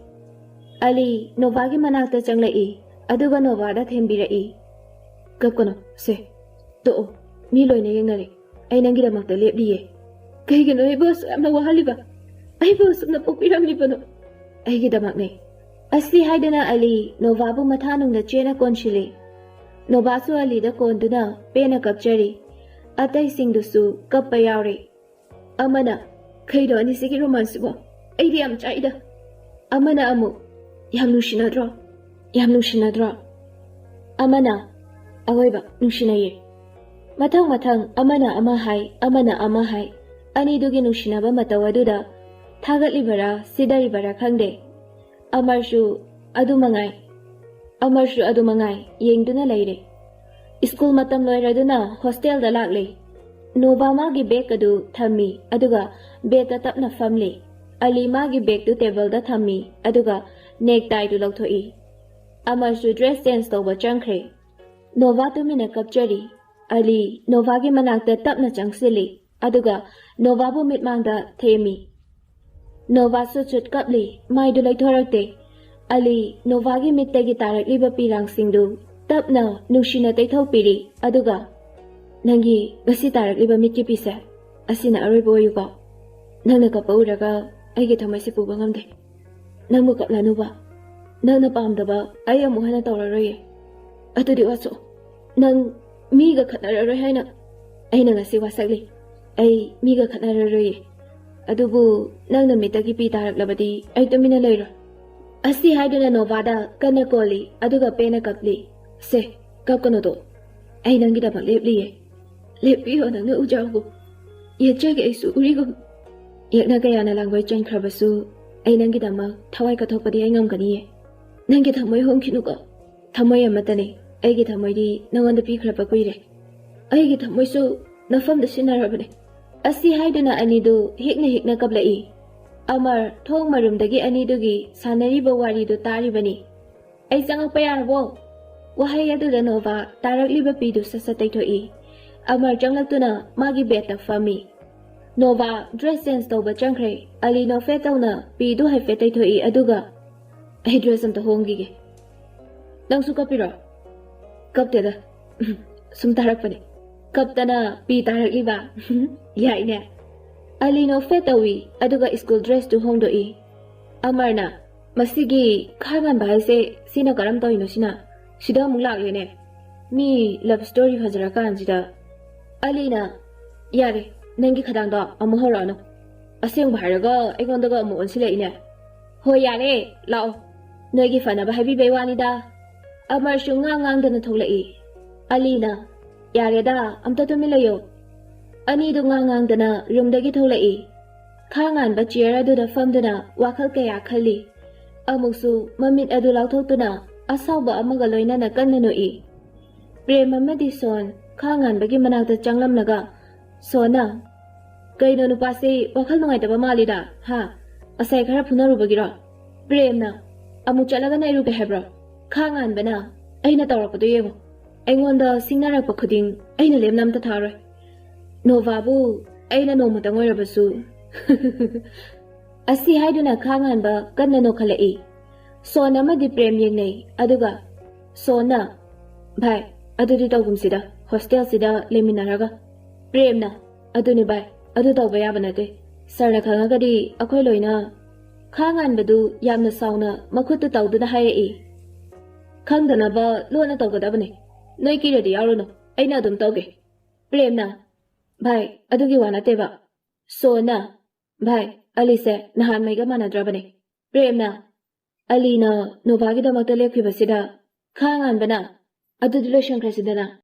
ꯑꯂꯤ ꯅꯣꯚꯥꯒꯤ ꯃꯅꯥꯛꯇ ꯆꯪꯂꯛꯏ, ꯑꯗꯨꯒ ꯅꯣꯚꯥꯗ ꯊꯦꯝꯕꯤꯔꯛꯏ, "ꯀꯞꯀꯅꯨ, ꯁꯦ, ꯇꯣꯛꯑꯣ, ꯃꯤ ꯂꯣꯏꯅ ꯌꯦꯡꯅꯔꯦ꯫ ꯑꯩ ꯅꯪꯒꯤꯗꯃꯛꯇ ꯂꯦꯞꯂꯤꯌꯦ꯫ ꯀꯩꯒꯤꯅꯣ ꯑꯩꯕꯨ ꯑꯁꯨꯛ ꯌꯥꯝꯅ ꯋꯥꯍꯜꯂꯤꯕ? ꯑꯩꯕꯨ ꯑꯁꯨꯛꯅ ꯄꯣꯛꯄꯤꯔꯝꯂꯤꯕꯅꯣ? ꯑꯩꯒꯤꯗꯃꯛꯅꯦ꯫" ꯑꯁꯤ ꯍꯥꯏꯗꯨꯅ ꯑꯂꯤ ꯅꯣꯚꯥꯕꯨ ꯃꯊꯥꯅꯨꯡꯗ ꯆꯦꯅ ꯀꯣꯟꯁꯤꯜꯂꯤ꯫ ꯅꯣꯚꯥꯁꯨ ꯑꯂꯤꯗ ꯀꯣꯟꯗꯨꯅ ꯄꯦꯟꯅ ꯀꯞꯆꯔꯤ꯫ ꯑꯇꯩꯁꯤꯡꯗꯨꯁꯨ ꯀꯞꯄ ꯌꯥꯎꯔꯤ꯫ ꯑꯃꯅ, "ꯀꯩꯅꯣ ꯑꯅꯤꯁꯤꯒꯤ ꯔꯣꯃꯥꯟꯁꯁꯤꯕꯣ? ꯑꯩꯗꯤ ꯌꯥꯝ ꯆꯥꯛꯏꯗ꯫" ꯑꯃꯅ ꯑꯃꯨꯛ, "ꯌꯥꯝ ꯅꯨꯡꯁꯤꯅꯗ꯭ꯔꯣ? ꯌꯥꯝ ꯅꯨꯡꯁꯤꯅꯗ꯭ꯔꯣ?" ꯑꯃꯅ, "ꯑꯋꯣꯏꯕ ꯅꯨꯡꯁꯤꯅꯩꯌꯦ꯫" ꯃꯊꯪ ꯃꯊꯪ ꯑꯃꯅ ꯑꯃ ꯍꯥꯏ, ꯑꯃꯅ ꯑꯃ ꯍꯥꯏ꯫ ꯑꯅꯤꯗꯨꯒꯤ ꯅꯨꯡꯁꯤꯅꯕ ꯃꯇꯧ ꯑꯗꯨꯗ ꯊꯥꯒꯠꯂꯤꯕꯔꯥ, ꯁꯤꯗꯔꯤꯕꯔꯥ ꯈꯪꯗꯦ꯫ ꯑꯃꯔꯁꯨ ꯑꯗꯨ ꯃꯉꯥꯏ꯫ ꯑꯃꯔꯁꯨ ꯑꯗꯨ ꯃꯉꯥꯏ ꯌꯦꯡꯗꯨꯅ ꯂꯩꯔꯦ꯫ ꯁ꯭ꯀꯨꯜ ꯃꯇꯝ ꯂꯣꯏꯔꯗꯨꯅ ꯍꯣꯁꯇꯦꯜꯗ ꯂꯥꯛꯂꯦ꯫ ꯅꯣꯚꯥ ꯃꯥꯒꯤ ꯕꯦꯒ ꯑꯗꯨ ꯊꯝꯃꯤ, ꯑꯗꯨꯒ ꯕꯦꯗꯇ ꯇꯞꯅ ꯐꯝꯂꯤ꯫ ꯑꯂꯤ ꯃꯥꯒꯤ ꯕꯦꯒꯇꯨ ꯇꯦꯕꯜꯗ ꯊꯝꯃꯤ, ꯑꯗꯨꯒ ꯅꯦꯛ ꯇꯥꯏꯗꯨ ꯂꯧꯊꯣꯛꯏ꯫ ꯑꯃꯔꯁꯨ ꯗ꯭ꯔꯦꯁ ꯆꯦꯟꯖ ꯇꯧꯕ ꯆꯪꯈ꯭ꯔꯦ꯫ ꯅꯣꯚꯥ ꯇꯨꯃꯤꯟꯅ ꯀꯞꯆꯔꯤ꯫ ꯑꯂꯤ ꯅꯣꯚꯥꯒꯤ ꯃꯅꯥꯛꯇ ꯇꯞꯅ ꯆꯪꯁꯤꯜꯂꯤ, ꯑꯗꯨꯒ ꯅꯣꯚꯥꯕꯨ ꯃꯤꯠꯃꯥꯡꯗ ꯊꯦꯝꯃꯤ꯫ ꯅꯣꯚꯥꯁꯨ ꯆꯨꯠ ꯀꯞꯂꯤ, ꯃꯥꯏꯗꯨ ꯂꯩꯊꯣꯔꯛꯇꯦ꯫ ꯑꯂꯤ ꯅꯣꯚꯥꯒꯤ ꯃꯤꯠꯇꯒꯤ ꯇꯥꯔꯛꯂꯤꯕ ꯄꯤꯔꯥꯡꯁꯤꯡꯗꯨ ꯇꯞꯅ ꯅꯨꯡꯁꯤꯅ ꯇꯩꯊꯣꯛꯄꯤꯔꯤ, ꯑꯗꯨꯒ, "ꯅꯪꯒꯤ ꯉꯁꯤ ꯇꯥꯔꯛꯂꯤꯕ ꯃꯤꯠꯀꯤ ꯄꯤꯁꯦ, ꯑꯁꯤꯅ ꯑꯔꯣꯏꯕ ꯑꯣꯏꯌꯨꯀꯣ꯫ ꯅꯪꯅ ꯀꯞꯄ ꯎꯔꯒ ꯑꯩꯒꯤ ꯊꯃꯣꯏꯁꯦ ꯄꯨꯕ ꯉꯝꯗꯦ꯫" ꯅꯪꯕꯨ ꯀꯞꯂꯅꯨꯕ꯫ ꯅꯪꯅ ꯄꯥꯝꯗꯕ ꯑꯩ ꯑꯃꯨꯛ ꯍꯟꯅ ꯇꯧꯔꯔꯣꯏꯌꯦ꯫ ꯑꯗꯨꯗꯤ ꯋꯥꯁꯣ, ꯅꯪ ꯃꯤꯒ ꯈꯠꯅꯔꯔꯣꯏ ꯍꯥꯏꯅ ꯑꯩꯅ ꯉꯁꯤ ꯋꯥꯁꯛꯂꯤ꯫ ꯑꯩ ꯃꯤꯒ ꯈꯠꯅꯔꯔꯣꯏꯌꯦ꯫ ꯑꯗꯨꯕꯨ ꯅꯪ ꯅꯨꯃꯤꯠꯇꯒꯤ ꯄꯤ ꯇꯥꯔꯛꯂꯕꯗꯤ ꯑꯩ ꯇꯨꯃꯤꯟꯅ ꯂꯩꯔꯣꯏ꯫ ꯑꯁꯤ ꯍꯥꯏꯗꯨꯅ ꯅꯣꯚꯥꯗ ꯀꯟꯅ ꯀꯣꯜꯂꯤ, ꯑꯗꯨꯒ ꯄꯦꯟꯅ ꯀꯞꯂꯤ꯫ ꯁꯦ, ꯀꯞꯀꯅꯨꯗꯣ꯫ ꯑꯩ ꯅꯪꯒꯤꯗꯃꯛ ꯂꯦꯞꯂꯤꯌꯦ꯫ ꯂꯦꯞꯄꯤꯌꯣ ꯅꯪꯅ ꯎꯖꯥꯎꯕꯨ꯫ ꯌꯦꯠꯆꯒꯦ ꯑꯩꯁꯨ ꯎꯔꯤꯒꯨꯝ꯫ ꯌꯦꯛꯅ ꯀꯌꯥꯅ ꯂꯥꯡꯒꯣꯏ ꯆꯟꯈ꯭ꯔꯕꯁꯨ ꯑꯩ ꯅꯪꯒꯤꯗꯃꯛ ꯊꯋꯥꯏ ꯀꯠꯊꯣꯛꯄꯗꯤ ꯑꯩ ꯉꯝꯒꯅꯤꯌꯦ꯫ ꯅꯪꯒꯤ ꯊꯃꯣꯏ ꯍꯣꯡꯈꯤꯅꯨꯀꯣ꯫ ꯊꯃꯣꯏ ꯑꯃꯠꯇꯅꯦ꯫ ꯑꯩꯒꯤ ꯊꯃꯣꯏꯗꯤ ꯅꯉꯣꯟꯗ ꯄꯤꯈ꯭ꯔꯕ ꯀꯨꯏꯔꯦ꯫ ꯑꯩꯒꯤ ꯊꯃꯣꯏꯁꯨ ꯅꯐꯝꯗ ꯁꯤꯟꯅꯔꯕꯅꯦ꯫ ꯑꯁꯤ ꯍꯥꯏꯗꯨꯅ ꯑꯅꯤꯗꯨ ꯍꯤꯛꯅ ꯍꯤꯛꯅ ꯀꯞꯂꯛꯏ꯫ ꯑꯃꯔ ꯊꯣꯡ ꯃꯔꯨꯝꯗꯒꯤ ꯑꯅꯤꯗꯨꯒꯤ ꯁꯥꯟꯅꯔꯤꯕ ꯋꯥꯔꯤꯗꯨ ꯇꯥꯔꯤꯕꯅꯤ꯫ "ꯑꯩ ꯆꯪꯉꯛꯄ ꯌꯥꯔꯕꯣ?" ꯋꯥꯍꯩ ꯑꯗꯨꯗ ꯅꯣꯚꯥ ꯇꯥꯔꯛꯂꯤꯕ ꯄꯤꯗꯨ ꯁꯠ ꯁꯠ ꯇꯩꯊꯣꯛꯏ꯫ ꯑꯃꯔ ꯆꯪꯂꯛꯇꯨꯅ ꯃꯥꯒꯤ ꯕꯦꯗꯇ ꯐꯝꯃꯤ꯫ ꯅꯣꯚꯥ ꯗ꯭ꯔꯦꯁ ꯆꯦꯟꯖ ꯇꯧꯕ ꯆꯪꯈ꯭ꯔꯦ꯫ ꯑꯂꯤ ꯅꯣꯐꯦꯠ ꯇꯧꯅ ꯄꯤꯗꯨ ꯍꯥꯏꯐꯦꯠ ꯇꯩꯊꯣꯛꯏ, ꯑꯗꯨꯒ, "ꯑꯩ ꯗ꯭ꯔꯦꯁ ꯑꯝꯇ ꯍꯣꯡꯈꯤꯒꯦ꯫ ꯅꯪꯁꯨ ꯀꯞꯄꯤꯔꯣ?" "ꯀꯞꯇꯦꯗ, ꯁꯨꯝ ꯇꯥꯔꯛꯄꯅꯦ꯫" "ꯀꯞꯇꯅ ꯄꯤ ꯇꯥꯔꯛꯂꯤꯕ?" "ꯌꯥꯏꯅꯦ꯫" ꯑꯂꯤ ꯅꯣꯐꯦꯠ ꯇꯧꯏ, ꯑꯗꯨꯒ ꯁ꯭ꯀꯨꯜ ꯗ꯭ꯔꯦꯁꯇꯨ ꯍꯣꯡꯗꯣꯛꯏ꯫ ꯑꯃꯔꯅ, "ꯃꯁꯤꯒꯤ ꯈꯥ ꯉꯥꯟꯕ ꯍꯥꯏꯁꯦ ꯁꯤꯅ ꯀꯔꯝ ꯇꯧꯔꯤꯅꯣ ꯁꯤꯅ? ꯁꯤꯗ ꯑꯃꯨꯛ ꯂꯥꯛꯂꯦꯅꯦ꯫ ꯃꯤ ꯂꯚ ꯁ꯭ꯇꯣꯔꯤ ꯐꯖꯔꯀꯥꯟꯁꯤꯗ꯫" ꯑꯂꯤꯅ, "ꯌꯥꯔꯦ, ꯅꯪꯒꯤ ꯈꯗꯥꯡꯗꯣ ꯑꯃꯨꯛ ꯍꯧꯔꯛꯑꯅꯨ꯫ ꯑꯁꯦꯡꯕ ꯍꯥꯏꯔꯒ ꯑꯩꯉꯣꯟꯗꯒ ꯑꯃꯨꯛ ꯑꯣꯟꯁꯤꯜꯂꯛꯏꯅꯦ꯫" "ꯍꯣꯏ, ꯌꯥꯔꯦ, ꯂꯥꯛꯑꯣ꯫ ꯅꯣꯏꯒꯤ ꯐꯅꯕ ꯍꯥꯏꯕꯤꯕꯩ ꯋꯥꯅꯤꯗ꯫" ꯑꯃꯔꯁꯨ ꯉꯥꯡ ꯉꯥꯡꯗꯅ ꯊꯣꯛꯂꯛꯏ꯫ ꯑꯂꯤꯅ, "ꯌꯥꯔꯦꯗ, ꯑꯝꯇ ꯇꯨꯃꯤꯟ ꯂꯩꯌꯣ꯫" ꯑꯅꯤꯗꯨ ꯉꯥꯡ ꯉꯥꯡꯗꯅ ꯔꯨꯝꯗꯒꯤ ꯊꯣꯛꯂꯛꯏ꯫ ꯈꯥ ꯉꯥꯟꯕ ꯆꯤꯌꯔ ꯑꯗꯨꯗ ꯐꯝꯗꯨꯅ ꯋꯥꯈꯜ ꯀꯌꯥ ꯈꯜꯂꯤ꯫ ꯑꯃꯨꯛꯁꯨ ꯃꯃꯤꯠ ꯑꯗꯨ ꯂꯥꯎꯊꯣꯛꯇꯨꯅ ꯑꯁꯥꯎꯕ ꯑꯃꯒ ꯂꯣꯏꯅꯅ ꯀꯟꯅ ꯅꯣꯛꯏ꯫ ꯄ꯭ꯔꯦꯝ ꯑꯃꯗꯤ ꯁꯣꯟ ꯈꯥ ꯉꯥꯟꯕꯒꯤ ꯃꯅꯥꯛꯇ ꯆꯪꯂꯝꯂꯒ, ꯁꯣꯟꯅ, "ꯀꯩꯅꯣ ꯅꯨꯄꯥꯁꯤ ꯋꯥꯈꯜ ꯅꯨꯡꯉꯥꯏꯇꯕ ꯃꯥꯜꯂꯤꯗ, ꯍꯥ? ꯉꯁꯥꯏ ꯈꯔ ꯐꯨꯅꯔꯨꯕꯒꯤꯔꯣ?" ꯄ꯭ꯔꯦꯝꯅ, "ꯑꯃꯨꯛ ꯆꯠꯂꯒ ꯅꯩꯔꯨꯒꯦ ꯍꯥꯏꯕ꯭ꯔꯣ?" ꯈꯥ ꯉꯥꯟꯕꯅ, "ꯑꯩꯅ ꯇꯧꯔꯛꯄꯗꯣ ꯌꯦꯡꯉꯣ꯫ ꯑꯩꯉꯣꯟꯗ ꯁꯤꯡꯅꯔꯛꯄ ꯈꯨꯗꯤꯡ ꯑꯩꯅ ꯂꯦꯝꯅ ꯑꯝꯇ ꯊꯥꯔꯣꯏ꯫ ꯅꯣꯚꯥꯕꯨ ꯑꯩꯅ ꯅꯣꯡꯃꯇꯪ ꯑꯣꯏꯔꯕꯁꯨ꯫" ꯑꯁꯤ ꯍꯥꯏꯗꯨꯅ ꯈꯥ ꯉꯥꯟꯕ ꯀꯟꯅ ꯅꯣꯛꯈꯠꯂꯛꯏ꯫ ꯁꯣꯟ ꯑꯃꯗꯤ ꯄ꯭ꯔꯦꯝ ꯌꯦꯡꯅꯩ, ꯑꯗꯨꯒ ꯁꯣꯟꯅ, "ꯚꯥꯏ, ꯑꯗꯨꯗꯤ ꯇꯧꯒꯨꯝꯁꯤꯗ, ꯍꯣꯁꯇꯦꯜꯁꯤꯗ ꯂꯩꯃꯤꯟꯅꯔꯒ꯫" ꯄ꯭ꯔꯦꯝꯅ, "ꯑꯗꯨꯅꯤ ꯚꯥꯏ, ꯑꯗꯨ ꯇꯧꯕ ꯌꯥꯕ ꯅꯠꯇꯦ꯫ ꯁꯥꯔꯅ ꯈꯪꯉꯒꯗꯤ ꯑꯩꯈꯣꯏ ꯂꯣꯏꯅ ꯈꯥ ꯉꯥꯟꯕꯗꯨ ꯌꯥꯝꯅ ꯁꯥꯎꯅ ꯃꯈꯨꯠꯇꯨ ꯇꯧꯗꯨꯅ ꯍꯥꯏꯔꯛꯏ, "ꯈꯪꯗꯅꯕ ꯂꯣꯟꯅ ꯇꯧꯒꯗꯕꯅꯤ꯫ ꯅꯣꯏ ꯀꯤꯔꯗꯤ ꯌꯥꯎꯔꯨꯅꯨ, ꯑꯩꯅ ꯑꯗꯨꯝ ꯇꯧꯒꯦ꯫ ꯄ꯭ꯔꯦꯝꯅ, ꯚꯥꯏ, ꯑꯗꯨꯒꯤ ꯋꯥ ꯅꯠꯇꯦꯕ꯫ ꯁꯣꯅ, ꯚꯥꯏ, ꯑꯂꯤꯁꯦ ꯅꯍꯥꯟꯉꯩꯒ ꯃꯥꯟꯅꯗ꯭ꯔꯕꯅꯦ꯫ ꯄ꯭ꯔꯦꯝꯅ, ꯑꯂꯤꯅ ꯅꯣꯚꯥꯒꯤꯗꯃꯛꯇ ꯂꯦꯞꯈꯤꯕꯁꯤꯗ ꯈꯥ ꯉꯥꯟꯕꯅ, ꯑꯗꯨꯗꯤ ꯂꯣꯏꯁꯟꯈ꯭ꯔꯁꯤꯗꯅ,